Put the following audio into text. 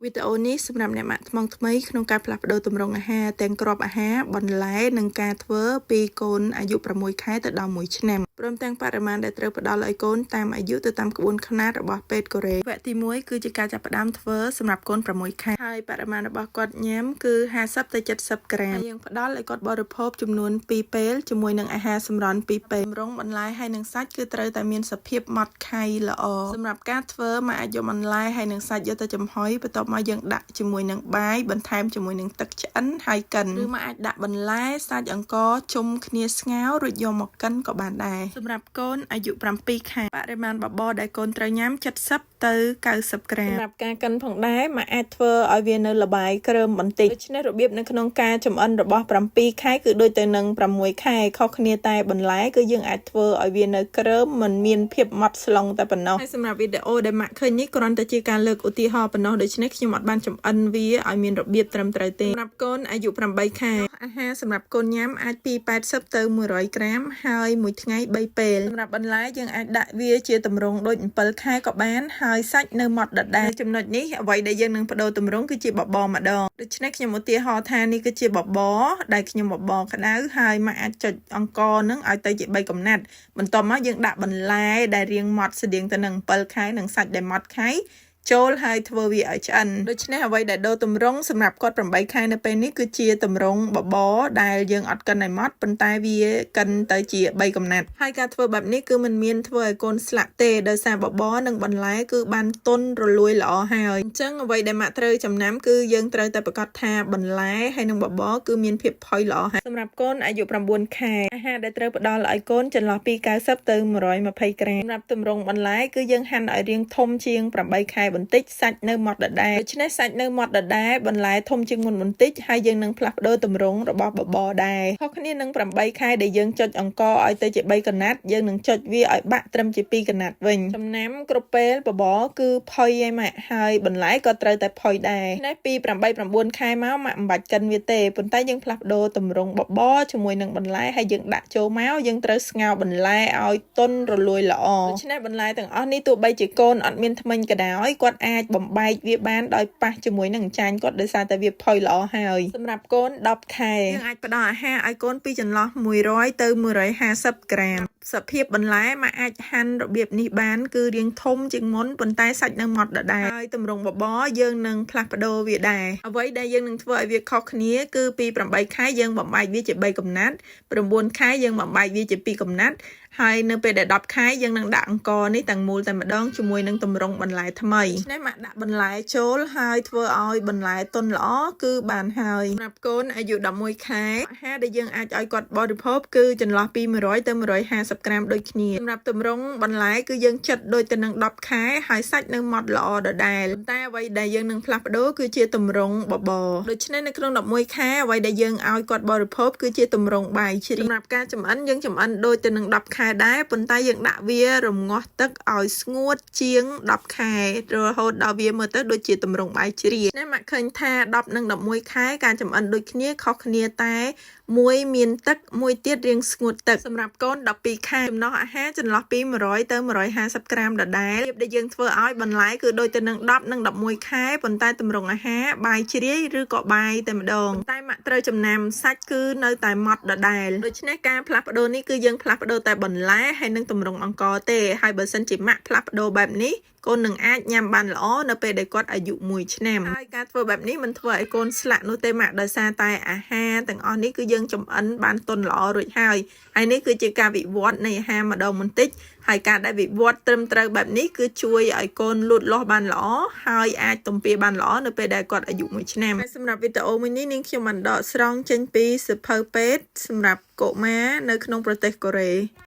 វីដេអូនេះសម្រាប់អ្នកម៉ាក់ថ្មងថ្មីក្នុងការផ្លាស់ប្ដូរទម្រង់អាហារទាំងគ្រាប់អាហារបន្លែនិងការធ្វើពីកូនអាយុ6ខែទៅដល់1ឆ្នាំព្រមទាំងបរិមាណដែលត្រូវផ្ដល់ឲ្យកូនតាមអាយុទៅតាមក្បួនខ្នាតរបស់ពេទ្យកូរ៉េវគ្គទី1គឺជាការចាប់ផ្ដើមធ្វើសម្រាប់កូន6ខែហើយបរិមាណរបស់គាត់ញ៉ាំគឺ50ទៅ70ក្រាមហើយយើងផ្ដល់ឲ្យគាត់បរិភោគចំនួន2ពេលជាមួយនឹងអាហារសម្រន់2ពេលទម្រង់បន្លែហើយនិងសាច់គឺត្រូវតែមានសភាពម៉ត់ខៃល្អសម្រាប់ការធ្វើមកអាចយកបន្លែហើយនិងសាច់យកទៅចំហុយបន្ទាប់មកយើងដាក់ជាមួយនឹងបាយបន្ថែមជាមួយនឹងទឹកឆ្អិនហើយកិនឬមកអាចដាក់បន្លែសាច់អង្ករជុំគ្នាស្ងោររួចយកមកកិនក៏បានដែរសម្រាប់កូនអាយុ7ខែបរិមាណបបរដែលកូនត្រូវញ៉ាំ70ទៅ90ក្រាមសម្រាប់ការកិនផងដែរមកអាចធ្វើឲ្យវានៅលបាយគ្រើមបន្តិចដូច្នេះរបៀបនៅក្នុងការចម្អិនរបស់7ខែគឺដូចទៅនឹង6ខែខុសគ្នាតែបន្លែគឺយើងអាចធ្វើឲ្យវានៅគ្រើមមិនមានភាពម៉ត់ស្លុងតែប៉ុណ្ណោះហើយសម្រាប់វីដេអូដែលម៉ាក់ឃើញនេះគ្រាន់តែជាការលើកឧទាហរណ៍ប៉ុណ្ណោះដូច្នេះខ្ញុំអត់បានចម្អិនវាឲ្យមានរបៀបត្រឹមត្រូវទេសម្រាប់កូនអាយុ8ខែអាហារសម្រាប់កូនញ៉ាំអាចពី80ទៅ100ក្រាមហើយមួយថ្ងៃ3ពេលសម្រាប់បន្លែយើងអាចដាក់វាជាទម្រង់ដូច7ខែក៏បានហើយសាច់នៅម៉ត់ដដែលចំណុចនេះអ្វីដែលយើងនឹងបដូរទម្រង់គឺជាបបរម្ដងដូច្នេះខ្ញុំឧទាហរណ៍ថានេះគឺជាបបរដែលខ្ញុំបបរក្តៅហើយមកអាចចុចអង្ករនឹងឲ្យទៅជា3កំណាត់បន្ទាប់មកយើងដាក់បន្លែដែលរៀងម៉ត់ស្តៀងទៅនឹង7ខែនិងសាច់ដែលម៉ត់ខែចូលហើយធ្វើវាឲ្យឆ្អិនដូច្នេះអ្វីដែលដូរទម្រង់សម្រាប់គាត់8ខែនៅពេលនេះគឺជាទម្រង់បបរដែលយើងអត់កិនឲ្យម៉ត់ប៉ុន្តែវាកិនទៅជា3កំណាត់ហើយការធ្វើបែបនេះគឺមិនមានធ្វើឲ្យកូនស្លាក់ទេដោយសារបបរនិងបន្លែគឺបានទន់រលួយល្អហើយអញ្ចឹងអ្វីដែលម៉ាក់ត្រូវចំណាំគឺយើងត្រូវតែប្រកាសថាបន្លែហើយនិងបបរគឺមានភាពផុយល្អហើយសម្រាប់កូនអាយុ9ខែអាហារដែលត្រូវផ្ដល់ឲ្យកូនចន្លោះពី90ទៅ120ក្រាមសម្រាប់ទម្រង់បន្លែគឺយើងហាន់ឲ្យរាងធំជាង8ខែបន្តិចសាច់នៅម៉ត់ដដែលដូច្នេះសាច់នៅម៉ត់ដដែលបន្លែធំជាងមុនបន្តិចហើយយើងនឹងផ្លាស់ប្ដូរទម្រង់របស់បបរដែរខុសគ្នានឹង8ខែដែលយើងចុចអង្ករឲ្យទៅជា3កណាត់យើងនឹងចុចវាឲ្យបាក់ត្រឹមជា2កណាត់វិញចំណាំគ្រប់ពេលបបរគឺផុយឯម៉ាក់ហើយបន្លែក៏ត្រូវតែផុយដែរនេះពី8 9ខែមកម៉ាក់មិនបាច់កិនវាទេប៉ុន្តែយើងផ្លាស់ប្ដូរទម្រង់បបរជាមួយនឹងបន្លែហើយយើងដាក់ចូលមកយើងត្រូវស្ងោរបន្លែឲ្យទន់រលួយល្អដូច្នេះបន្លែទាំងអស់នេះទោះបីជាកូនអត់មានធ្មេញក៏ដោយគាត់អាចបំបែកវាបានដោយប៉ះជាមួយនឹងចាញ់គាត់ដោយសារតែវាផុយល្អហើយសម្រាប់កូន10ខែយើងអាចផ្ដល់អាហារឲ្យកូនពីចន្លោះ100ទៅ150ក្រាមសភាពបន្លែមកអាចហាន់របៀបនេះបានគឺរាងធំជាងមុនប៉ុន្តែសាច់នៅម៉ត់ដដែលហើយទម្រង់បបរយើងនឹងផ្លាស់ប្ដូរវាដែរអ្វីដែលយើងនឹងធ្វើឲ្យវាខុសគ្នាគឺពី8ខែយើងបំបែកវាជា3កំណាត់9ខែយើងបំបែកវាជា2កំណាត់ហើយនៅពេលដែល10ខែយើងនឹងដាក់អង្ករនេះទាំងមូលតែម្ដងជាមួយនឹងទម្រង់បន្លែថ្មីនេះមកដាក់បន្លែចូលហើយធ្វើឲ្យបន្លែទន់ល្អគឺបានហើយសម្រាប់កូនអាយុ11ខែអាហារដែលយើងអាចឲ្យគាត់បរិភោគគឺចន្លោះពី100ទៅ150ក្រាមដូចគ្នាសម្រាប់ទម្រង់បន្លែគឺយើងចិតដូចទៅនឹង10ខែហើយសាច់នៅម៉ត់ល្អដដែលប៉ុន្តែអ្វីដែលយើងនឹងផ្លាស់ប្ដូរគឺជាទម្រង់បបរដូច្នេះនៅក្នុង11ខែអ្វីដែលយើងឲ្យគាត់បរិភោគគឺជាទម្រង់បាយជ្រាបសម្រាប់ការចម្អិនយើងចម្អិនដូចទៅនឹង10ខែដែរប៉ុន្តែយើងដាក់វារំងាស់ទឹកឲ្យស្ងួតជាង10ខែរហូតដល់វាមើលទៅដូចជាទម្រង់បាយជ្រាបនេះមកឃើញថា10និង11ខែការចម្អិនដូចគ្នាខុសគ្នាតែមួយមានទឹកមួយទៀតរាងស្ងួតទឹកសម្រាប់កូន12ខែចំណោះអាហារចន្លោះពី100ទៅ150ក្រាមដដែលរបៀបដែលយើងធ្វើឲ្យបន្លែគឺដូចទៅនឹង10និង11ខែប៉ុន្តែទម្រង់អាហារបាយជ្រាយឬក៏បាយតែម្ដងតែម៉ាក់ត្រូវចំណាំសាច់គឺនៅតែម៉ត់ដដែលដូច្នេះការផ្លាស់ប្ដូរនេះគឺយើងផ្លាស់ប្ដូរតែបន្លែហើយនឹងទម្រង់អង្ករទេហើយបើសិនជាម៉ាក់ផ្លាស់ប្ដូរបែបនេះកូននឹងអាចញ៉ាំបានល្អនៅពេលដែលគាត់អាយុ1ឆ្នាំហើយការធ្វើបែបនេះមិនធ្វើឲ្យកូនស្លាក់នោះទេម៉ាក់ដោយសារតែអាហារទាំងអស់នេះគឺយើងចំអិនបានទន់ល្អរួចហើយហើយនេះគឺជាការវិវត្តនៃអាហារម្ដងបន្តិចហើយការដែលវិវត្តត្រឹមត្រូវបែបនេះគឺជួយឲ្យកូនលូតលាស់បានល្អហើយអាចទំពាបានល្អនៅពេលដែលគាត់អាយុ1ឆ្នាំហើយសម្រាប់វីដេអូមួយនេះនាងខ្ញុំបានដកស្រង់ចេញពីសៀវភៅពេទ្យសម្រាប់កុមារនៅក្នុងប្រទេសកូរ៉េ។